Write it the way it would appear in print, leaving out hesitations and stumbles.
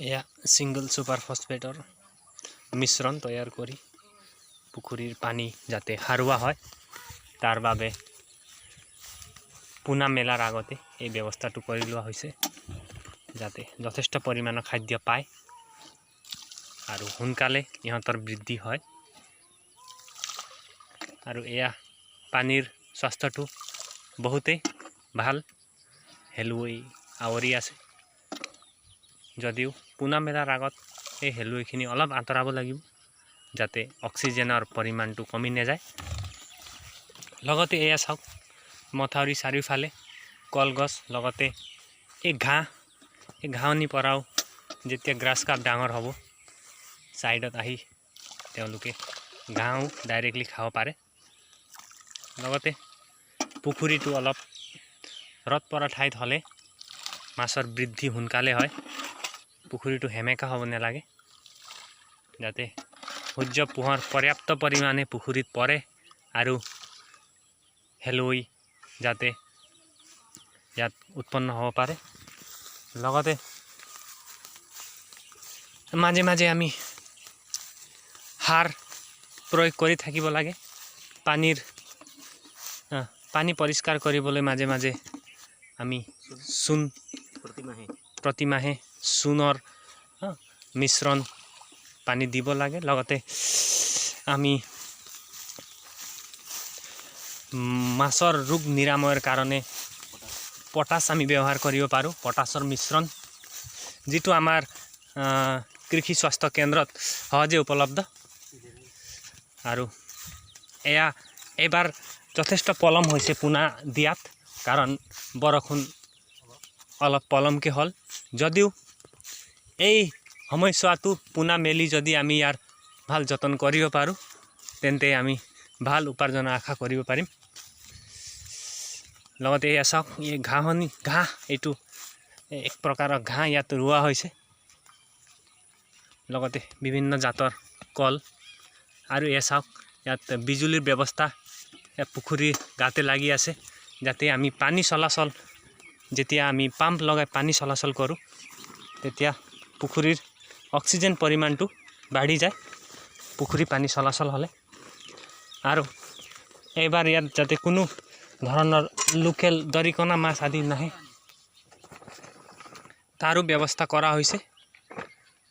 এয়া single super ফছফেটৰ মিশ্ৰণ তৈয়াৰ কৰি পুখুৰীৰ পানী যাতে সাৰুৱা হয়, তাৰ বাবে পোনা মেলাৰ আগতে এই ব্যৱস্থাটো কৰি লোৱা হৈছে, যাতে যথেষ্ট পৰিমাণৰ খাদ্য পায় আৰু সোনকালে ইহঁতৰ বৃদ্ধি হয়। আৰু এয়া পানীৰ স্বাস্থ্যটো বহুতেই ভাল, শেলুৱৈ আৱৰি আছে যদিও পোনা মেলাৰ আগত এই শেলুৱৈখিনি অলপ আঁতৰাব লাগিব, যাতে অক্সিজেনৰ পৰিমাণটো কমি নাযায়। লগতে এয়া চাওক, মথাউৰি চাৰিওফালে কলগছ, লগতে এই ঘাঁহ, এই ঘাঁহনিৰ পৰাও যেতিয়া গ্ৰাছ কাপ ডাঙৰ হ'ব, ছাইডত আহি তেওঁলোকে ঘাঁহো ডাইৰেক্টলি খাব পাৰে। লগতে পুখুৰীটো অলপ ৰ'দ পৰা ঠাইত হ'লে মাছৰ বৃদ্ধি সোনকালে হয়। পুখুৰীটো সেমেকা হ'ব নালাগে, যাতে সূৰ্য পোহৰ পৰ্যাপ্ত পৰিমাণে পুখুৰীত পৰে আৰু শেলুৱৈ যাতে ইয়াত উৎপন্ন হ'ব পাৰে। লগতে মাজে মাজে আমি সাৰ প্ৰয়োগ কৰি থাকিব লাগে। পানী পৰিষ্কাৰ কৰিবলৈ মাজে মাজে আমি চূণ প্ৰতিমাহে। প্ৰতিমাহে চূণৰ মিশ্ৰণ পানী দিব লাগে। লগতে আমি মাছৰ ৰোগ নিৰাময়ৰ কাৰণে পটাছ আমি ব্যৱহাৰ কৰিব পাৰোঁ, পটাছৰ মিশ্ৰণ, যিটো আমাৰ কৃষি স্বাস্থ্য কেন্দ্ৰত সহজে উপলব্ধ। আৰু এয়া এইবাৰ যথেষ্ট পলম হৈছে পোনা দিয়াত, কাৰণ বৰষুণ অলপ পলমকৈ হ'ল যদিও এই সময়ছোৱাটো পোনা মেলি যদি আমি ইয়াৰ ভাল যতন কৰিব পাৰোঁ, তেন্তে আমি ভাল উপাৰ্জনৰ আশা কৰিব পাৰিম। লগতে এয়া চাওক, এই ঘাঁহনি, ঘাঁহ, এইটো এক প্ৰকাৰৰ ঘাঁহ ইয়াত ৰোৱা হৈছে, লগতে বিভিন্ন জাতৰ কল। আৰু এয়া চাওক, ইয়াত বিজুলীৰ ব্যৱস্থা ইয়াত পুখুৰীৰ গাতে লাগি আছে, যাতে আমি পানী চলাচল, যেতিয়া আমি পাম্প লগাই পানী চলাচল কৰোঁ, তেতিয়া পুখুৰীৰ অক্সিজেন পৰিমাণটো বাঢ়ি যায় পুখুৰী পানী চলাচল হ'লে। আৰু এইবাৰ ইয়াত যাতে কোনো ধৰণৰ লোকেল দৰিকণা মাছ আদি নাহে, তাৰো ব্যৱস্থা কৰা হৈছে।